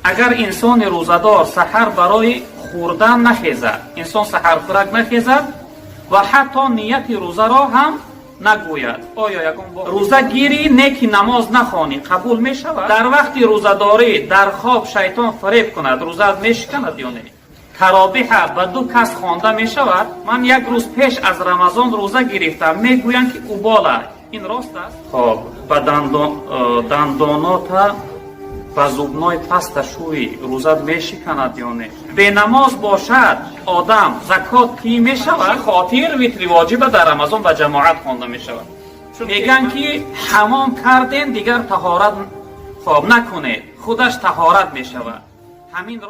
Агар инсони рӯзадор саҳар барои хӯрдан нахезад, инсон саҳархӯрак нахезад ва ҳатто нияти рӯзаро ҳам нагӯяд, оё ягон рӯза гирӣ, не ки намоз нахонӣ, қабул мешавад? Дар вақти рӯзадорӣ дар хоб шайтон фареб кунад, рӯзаат мешиканад ё не? Таробиҳа ба ду кас хонда мешавад? Ман як рӯз пеш аз Рамазон рӯза гирифтам, мегӯянд, ки убола, ин рост аст? Хоб, ба дандонота ба зубной паста шӯӣ, рӯзат мешиканад ё не? Бенамоз бошад одам, закот кӣ мешавад? Хотир витри воҷиба дар Рамазон ба ҷамоат хонда мешавад. Мегӯянд, ки ҳамом кардем, дигар таҳорат хоб накунед, худаш таҳорат мешавад. Ҳамин.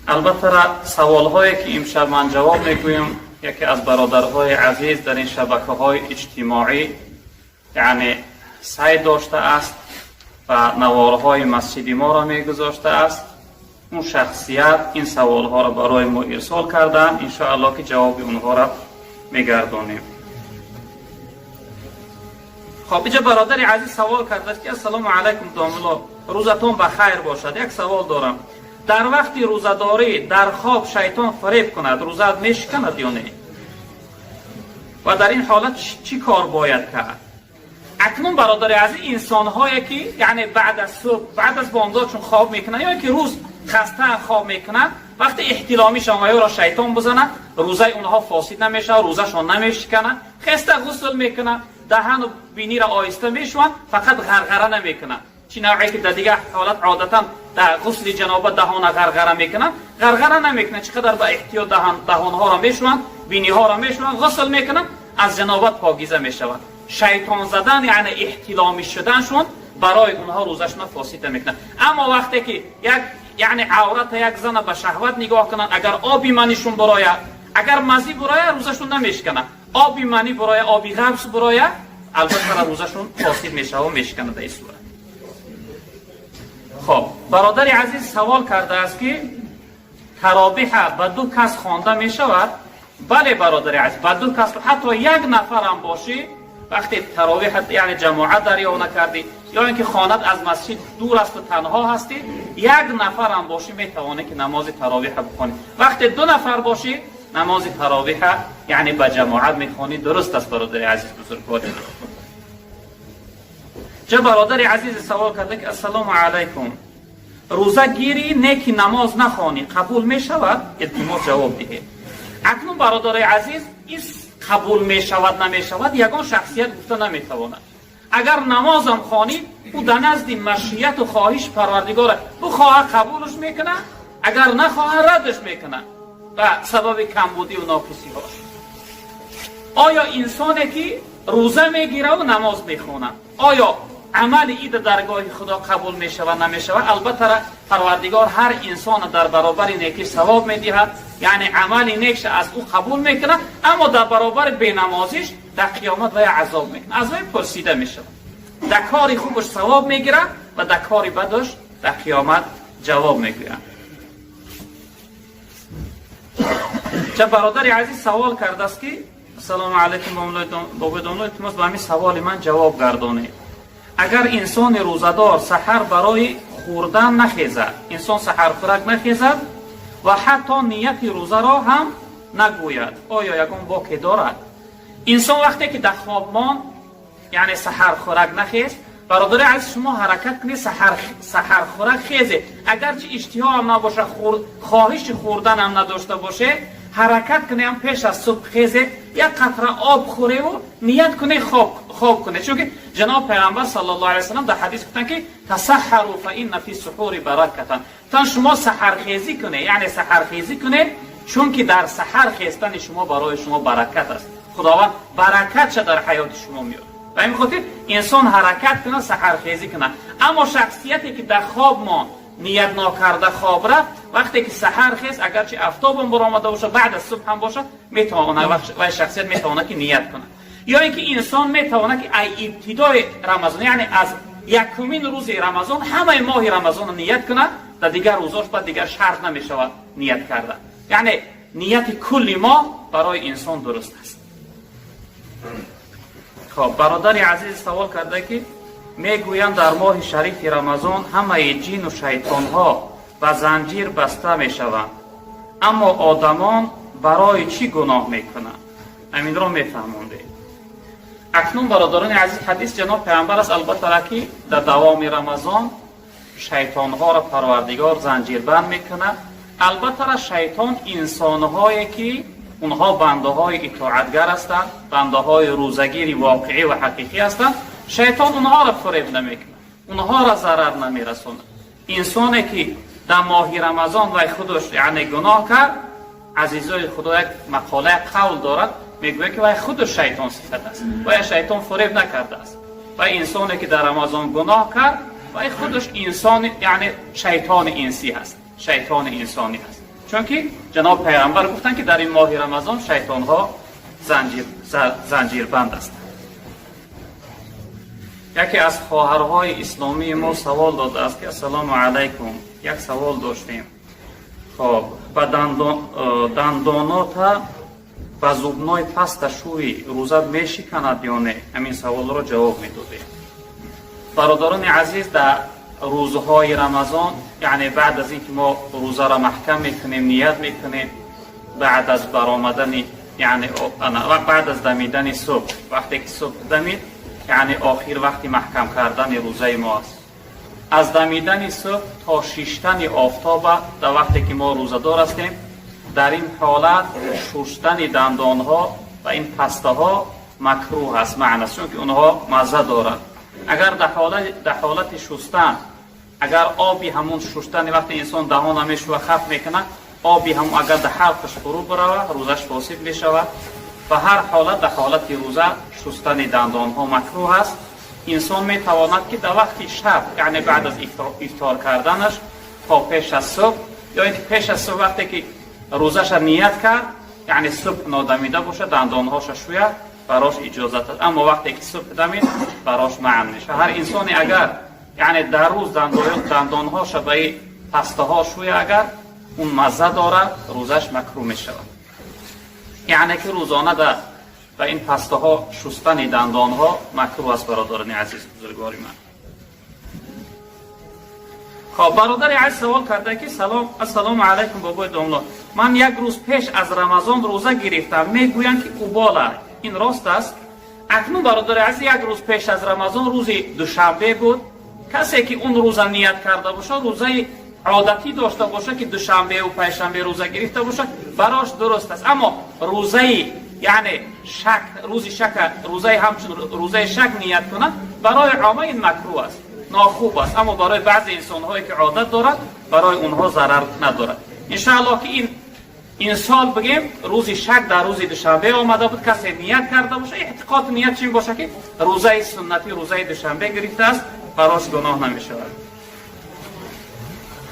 Албатта, саволҳое, ки имшаб ман ҷавоб мегӯям, яке аз бародарҳои азиз дар ин шабакаҳои иҷтимоӣ, яъне, сай доштааст ва наворҳои масҷиди моро мегузоштааст. Он шахсият ин саволҳоро барои мо ирсол карданд. Иншоалло, ки ҷавоби онҳоро мегардонем. Хоб, иҷа бародари азиз савол кардааст, ки: «Ассалому алайкум, домулло, рӯзатон ба хайр бошад. Як савол дорам: дар вақти рӯзадорӣ дар хоб шайтон фареб кунад, рӯзаат мешиканад ё не? Ва дар ин ҳолат чӣ кор бояд кард?» Акнун, бародари азиз, инсонҳое, ки, яъне, баъд аз субҳ, баъд аз бомдод чун хоб мекунанд ё ки рӯз хаста хоб мекунанд, вақте эҳтиломишон ва ёро шайтон бизанад, рӯзаи онҳо фосид намешавад, рӯзашон намешиканад. Хеста ғусл мекунанд, даҳану биниро оҳиста мешӯянд, фақат ғарғара намекунанд. Чӣ навъе ки дар дигар ҳолат одатан дар ғусли ҷаноба даҳона ғарғара мекунанд, ғарғара намекунанд. Чӣ қадар ба эҳтиёт даҳонҳоро мешӯянд, биниҳоро мешӯянд, ғусл мекунанд, аз ҷанобат покиза мешаванд. Шайтон задан, яъне эҳтиломӣ шуданшон, барои онҳо рӯзашона фосид намекунад. Аммо вақте ки як, яъне, аврата як зана ба шаҳват нигоҳ кунанд, агар оби манишон бурояд, агар мазӣ бурояд, рӯзашон намешиканад. Оби манӣ бурояд, оби ғабс бурояд, албатта, рӯзашон фосид мешавад, мешиканад дар ин сурат. Хоб, бародари азиз савол кардааст, ки таробиҳа ба ду кас хонда мешавад? Бале, бародари азиз, ба ду кас, ҳатто як нафарам бошӣ, вақте таровиҳ, яъне, ҷамоат дарёфт накардӣ ё ин ки хонат аз масҷид дур асту танҳо ҳастӣ, як нафарам бошӣ, метавонӣ, ки намози таровиҳа бихонӣ. Вақте ду нафар бошӣ, намози таровиҳа, яъне, ба ҷамоат мехонӣ. Дуруст аст, бародари азиз, бузургвори. Ҷа бародари азиз савол карда, ки: «Ассалому алайкум, рӯза гирӣ, не ки намоз нахонӣ, қабул мешавад? Илтимос, ҷавоб диҳед». Акнун, бародари азиз, ис қабул мешавад, намешавад, ягон шахсият гуфта наметавонад. Агар намозам хонӣ, ӯ дар назди машияту хоҳиш Парвардигора, бихоҳа, қабулш мекунад, агар нахоҳа, раддаш мекунад ба сабаби камбудию ноқисиҳош. Оё инсоне, ки рӯза мегираву намоз мехонад, оё амали ида даргоҳи Худо қабул мешавад, намешавад? Албатта, Парвардигор ҳар инсона дар баробари некӣ савоб медиҳад, яъне амали некша аз ӯ қабул мекунад, аммо дар баробари бенамозиш дар қиёмат вая азоб мекунад, аз вай пурсида мешавад. Дар кори хубаш савоб мегирад ва дар кори бадаш дар қиёмат ҷавоб мегӯяд. Ча бародари азиз савол кардааст, ки: «Ассалому алайкум, бобои домло, илтимос, ба ҳамин саволи ман ҷавоб гардонед. Агар инсони рӯзадор саҳар барои хӯрдан нахезад, инсон саҳархӯрак нахезад ва ҳатто нияти рӯзаро ҳам нагӯяд, оё ягон боке дорад?» Инсон вақте ки дар хоб монд, яъне саҳархӯрак нахест, бародари азиз, шумо ҳаракат кунед, саҳархӯрак хезе. Агарчи иштиҳоам набоша, хоҳиши хӯрданам надошта боше, ҳаракат кунем, пеш аз субҳ хезе, як қатра об хӯреву ният куне, хоб куне. Чунки ҷаноб Пайғамбар саллаллоҳу алайҳи васаллам дар ҳадис гуфтанд, ки: «تسحروا فإن في السحور بركة». Тан шумо саҳархезӣ куне, яъне саҳархезӣ кунед, чунки дар саҳар хестани шумо барои шумо баракат аст, Худованд баракатша дар ҳаёти шумо меёрад. Ба ин хотир инсон ҳаракат кунад, саҳархезӣ кунад. Аммо шахсияте, ки дар хоб монд, ният нокарда хоб рафт, вақте ки саҳар хест, агарчи афтобам баромада бошад, баъд аз субҳ ҳам бошад, метавонад, вай шахсият метавонад, ки ният кунад. Ё ин ки инсон метавонад, ки ай ибтидои Рамазон, яъне аз якумин рӯзи Рамазон, ҳамаи моҳи Рамазонро ният кунад. Дар дигар рӯзош ба дигар шарт намешавад ният карда, яъне нияти кулли моҳ барои инсон дуруст аст. Хоб, бародари азиз савол карда, ки Мегӯянд, дар моҳи шарифи Рамазон ҳамаи ҷину шайтонҳо ба занҷир баста мешаванд, аммо одамон барои чӣ гуноҳ мекунанд? Ҳаминро мефаҳмондед. Акнун, бародарони азиз, ҳадис ҷаноб Паёмбар аст, албатта, ки дар давоми Рамазон шайтонҳоро Парвардигор занҷирбанд мекунад. Албатта, шайтон инсонҳое ки онҳо бандаҳои итоатгар ҳастанд, бандаҳои рӯзагири воқеӣ ва ҳақиқӣ ҳастанд, шайтон онҳоро фиреб намекунад, онҳоро зарар намерасонад. Инсоне ки дар моҳи Рамазон вай худаш, яъне, гуноҳ кард, азизои Худо, як мақола, як қавл дорад, мегӯяд, ки вай худаш шайтон сифат аст, вай шайтон фиреб накардааст. Ва инсоне ки дар Рамазон гуноҳ кард, вай худаш инсони, яъне, шайтони инсӣ ҳаст, шайтони инсонӣ ҳаст, чунки ҷаноб Пайғамбар гуфтанд, ки дар ин моҳи Рамазон шайтонҳо занҷирбанд ҳастанд. Яке аз хоҳарҳои исломии мо савол додааст, ки ассалому алайкум, як савол доштем. Хоб, ба дандонота ба зубной паста шӯи, рӯзат мешиканад ё не? Ҳамин саволро ҷавоб медодем. Бародарони азиз, дар рӯзҳои Рамазон, яъне баъд аз ин ки мо рӯзаро маҳкам мекунем, ният мекунем, баъд аз баромадани, яъне баъд аз дамидани субҳ, вақте ки субҳ дамид, яъне охир вақти маҳкам кардани рӯзаи мо аст. Аз дамидани субҳ то шиштани офтоба, дар вақте ки мо рӯзадор ҳастем, дар ин ҳолат шустани дандонҳо ва ин пастаҳо макрӯҳ аст, манъ аст, чунки онҳо мазза доранд. Агар дар ҳолати шустан, агар оби ҳамун шустани, вақте инсон даҳона мешува, хаф мекунад, оби ҳамун агар дар ҳалқаш фурӯ баравад, рӯзаш фосид мешавад. Ба ҳар ҳолат, дар ҳолати рӯза шустани дандонҳо макрӯҳ аст. Инсон метавонад, ки дар вақти шаб, яъне баъд аз ифтор карданаш то пеш аз субҳ, ё ин ки пеш аз субҳ, вақте ки рӯзаша ният кард, яъне субҳ нодамида бошад, дандонҳоша шӯяд, барош иҷозат аст. Аммо вақте ки субҳ дамид, барош манъ мешавад. Ҳар инсоне агар, яъне, дар рӯз дандонҳоша ба пастаҳо шӯя, агар он мазза дорад, рӯзаш макрӯҳ мешавад. Яъне ки рӯзона ба ин пастаҳо шустани дандонҳо макрӯҳ аст, бародарони азиз, бузургвори ман. Хоб, бародари азиз савол карда, ки салом, ассалому алайкум, бобои домло, ман як рӯз пеш аз Рамазон рӯза гирифтам, мегӯянд, ки убола, ин рост аст? Акнун, бародари азиз, як рӯз пеш аз Рамазон рӯзи душанбе буд. Касе ки он рӯза ният карда бошад, рӯзаи одатӣ дошта бошад, ки душанбеву панҷшанбе рӯза гирифта бошад, барош дуруст аст. Аммо рӯзаи, яъне, шак, рӯзи шака, рӯзаи ҳамчун рӯзаи шак ният кунад, барои омма ин макрӯҳ аст, нохуб аст. Аммо барои баъзе инсонҳое ки одат дорад, барои онҳо зарар надорад. Иншааллоҳ, ки ин сол, бигем, рӯзи шак дар рӯзи душанбе омада буд, касе ният карда бошад, эътиқод, ният чин бошад, ки рӯзаи суннатӣ, рӯзаи душанбе гирифтааст, барош гуноҳ намешавад.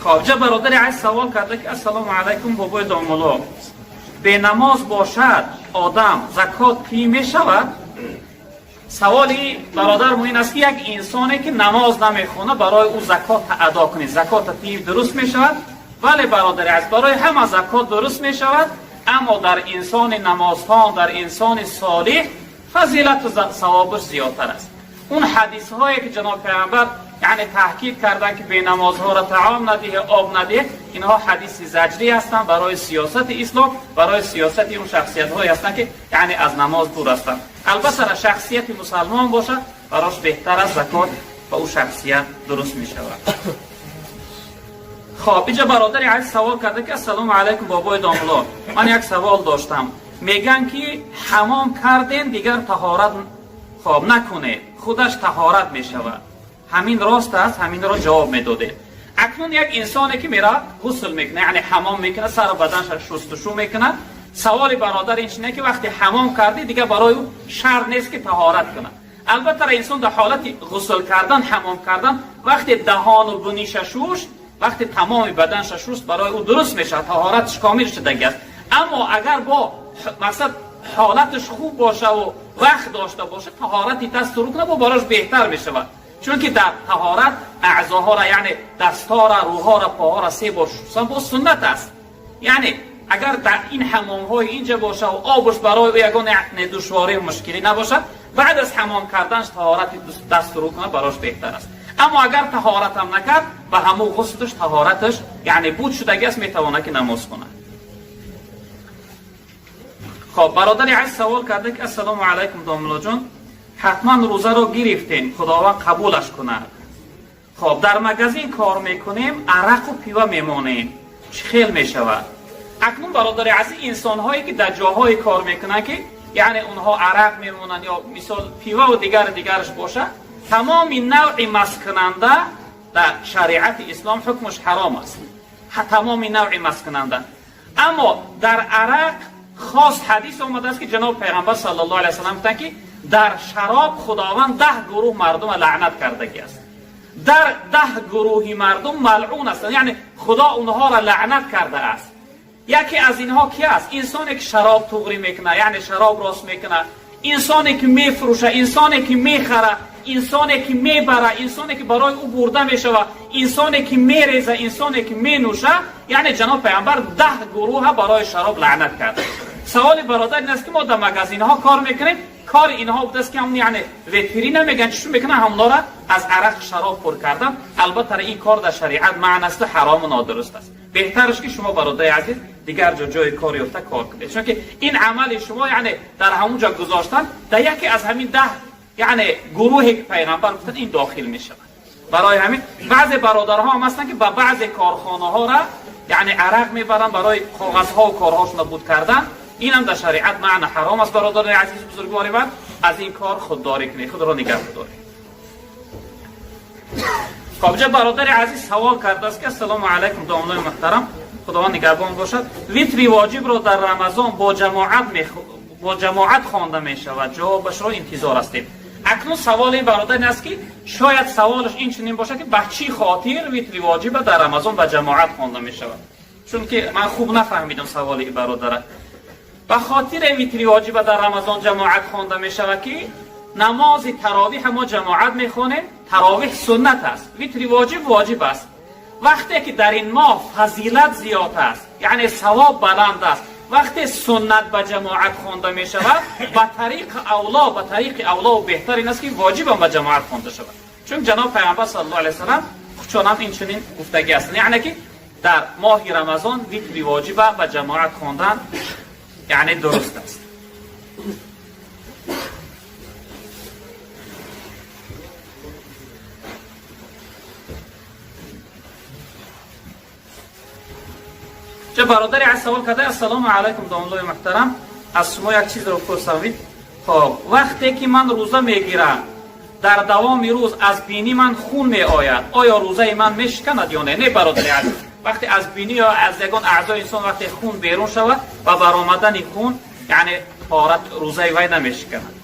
Хоб, ҷа бародари азиз савол карда, ки ассалому алайкум, бобои домулло, бенамоз бошад одам, закот кӣ мешавад? Саволи бародар муин аст, ки як инсоне ки намоз намехонад, барои ӯ закот адо кунед, закота тииб дуруст мешавад? Бале, бародари азиз, барои ҳама закот дуруст мешавад, аммо дар инсони намозхон, дар инсони солиҳ фазилату савобаш зиёдтар аст. Он ҳадисҳое ки ҷаноб Пайғамбар, яъне, таҳкид карданд, ки бенамозҳоро таом надиҳе, об надиҳе, инҳо ҳадиси заҷрӣ ҳастанд барои сиёсати ислом, барои сиёсати он шахсиятҳое ҳастанд, ки, яъне, аз намоз дур ҳастанд. Албатта, шахсияти мусалмон бошад, барош беҳтар аст, закот ба ӯ шахсият дуруст мешавад. Хоб, инҷа бародари азиз савол карда, ки ассалому алайкум, бобои домулло, ман як савол доштам. Мегӯянд, ки ҳамом кардем, дигар таҳорат, хоб, накунед, худаш таҳорат мешавад. Ҳамин рост аст? Ҳаминро ҷавоб медодед. Акнун як инсоне ки меравад, ғусл мекунад, яъне ҳамом мекунад, сару баданша шустушу мекунад. Саволи бародар ин чине, ки вақте ҳамом кардӣ, дигар барои ӯ шарт нест, ки таҳорат кунад. Албатта, инсон дар ҳолати ғусл кардан, ҳамом кардан, вақте даҳону буниша шушт, вақте тамоми баданша шуст, барои ӯ дуруст мешавад, таҳораташ комил шудагӣ аст. Аммо агар бо мақсад ҳолаташ хуб бошаву вақт дошта боша, таҳорати дасту рӯ кунад, бо барош беҳтар мешавад, чунки дар таҳорат аъзоҳоро, яъне дастҳоро, рӯҳоро, поҳоро се бор шустан боз суннат аст. Яъне агар дар ин ҳамомҳои инҷа боша ва обуш барои ӯ ягон душворию мушкилӣ набошад. Баъд аз ҳамом карданаш таҳорати даст рӯ кунад, барош беҳтар аст. Аммо агар таҳорат ҳам накард, ба ҳамон ғуслаш таҳораташ яъне буд шудагӣ аст, метавонад ки намоз кунад. Хоб, бародари азиз савол карда ки ассалому алайкум домуллоҷон, ҳатман рӯзаро гирифтем, Худованд қабулаш кунад. Хоб, дар магазин кор мекунем, арақу пива мемонем, чӣ хел мешавад? Акнун бародари азиз, инсонҳое ки дар ҷоҳое кор мекунанд ки яъне онҳо арақ мемонанд ё мисол пиваву дигар дигараш бошад, тамоми навъи масткунанда дар шариати ислом ҳукмаш ҳаром аст. Тамоми навъи масткунанда. Аммо дар арақ хос ҳадис омадааст ки ҷаноби пайғамбар саллаллоҳу алайҳи васаллам гуфтанд ки дар шароб Худованд 10 гурӯҳ мардума лаънат кардагӣ аст. Дар 10 гурӯҳи мардум малъун ҳастанд, яъне Худо онҳоро лаънат кардааст. Яке аз инҳо ки аст? Инсоне ки шароб туғрӣ мекунад, яъне шароб рост мекунад, инсоне ки мефурӯшад, инсоне ки мехарад, инсоне ки мебарад, инсоне ки барои ӯ бурда мешавад, инсоне ки мерезад, инсоне ки менӯшад. Яъне ҷаноб пайғамбар 10 гурӯҳа барои шароб лаънат кард. Саволи бародар ин аст ки мо дар магазинҳо кор мекунем, кори инҳо будааст ки ҳамон яъне ветерина мегӯянд, чӣ мекунанд, ҳамонҳоро аз арақ шароб пур кардан. Албатта ин кор дар шариат маън аст ва ҳарому нодуруст аст. Беҳтараш ки шумо бародари азиз дигар ҷо ҷои кор ёфта кор кунед, чунки ин амали шумо яъне дар ҳамон ҷо гузоштан дар яке аз ҳамин 10 яъне гурӯҳе ки пайғамбар гуфтанд ин дохил мешавад. Барои ҳамин баъзе бародарҳо ҳам ҳастанд ки ба баъзе корхонаҳоро яъне арақ мебаранд барои коғазҳо ва корҳошонро буд кардан. Инам дар шариат маъна ҳаром аст. Бародарони азиз бузургвори ман, аз ин кор худдорӣ кунед, худро нигаҳ доред. Хоб, ҷа бародари азиз савол кардааст ки ассалому алайкум домлои муҳтарам, Худованд нигаҳбон бошад. Витри воҷибро дар Рамазон бо ҷамоат хонда мешавад, ҷавобашро интизор ҳастем. Акнун саволи ин бародар ин аст ки шояд саволаш ин чунин бошад ки ба чӣ хотир витри воҷиба дар Рамазон ба ҷамоат хонда мешавад, чунки ман хуб нафаҳмидам саволи ин бародара. Ба хотири витри воҷиба дар Рамазон ҷамоат хонда мешавад ки намози таровиҳ мо ҷамоат мехонем, таровиҳ суннат аст, витри воҷиб воҷиб аст. Вақте ки дар ин моҳ фазилат зиёд аст, яъне савоб баланд аст, вақте суннат ба ҷамоат хонда мешавад, ба тариқи авло, ба тариқи авло беҳтар ин аст ки воҷибам ба ҷамоат хонда шавад. Чун ҷаноб пайғамбар саллаллоҳу алайҳи васаллам худшонам ин чунин гуфтагӣ ҳастанд, яъне ки дар моҳи Рамазон витри воҷиба ба ҷамоат хондан яъне дуруст аст. Ча бародари аз савол карда ассалому алайкум домлои муҳтарам, аз шумо як чизро пурсам. Хоб, вақте ки ман рӯза мегирам, дар давоми рӯз аз бинӣ ман хун меояд, оё рӯзаи ман мешиканад ё не? Не бародари азиз, вақте аз бинӣ ё аз ягон аъзои инсон вақте хун берун шавад, ба баромадани хун яъне таҳорат рӯзаи вай намешиканад.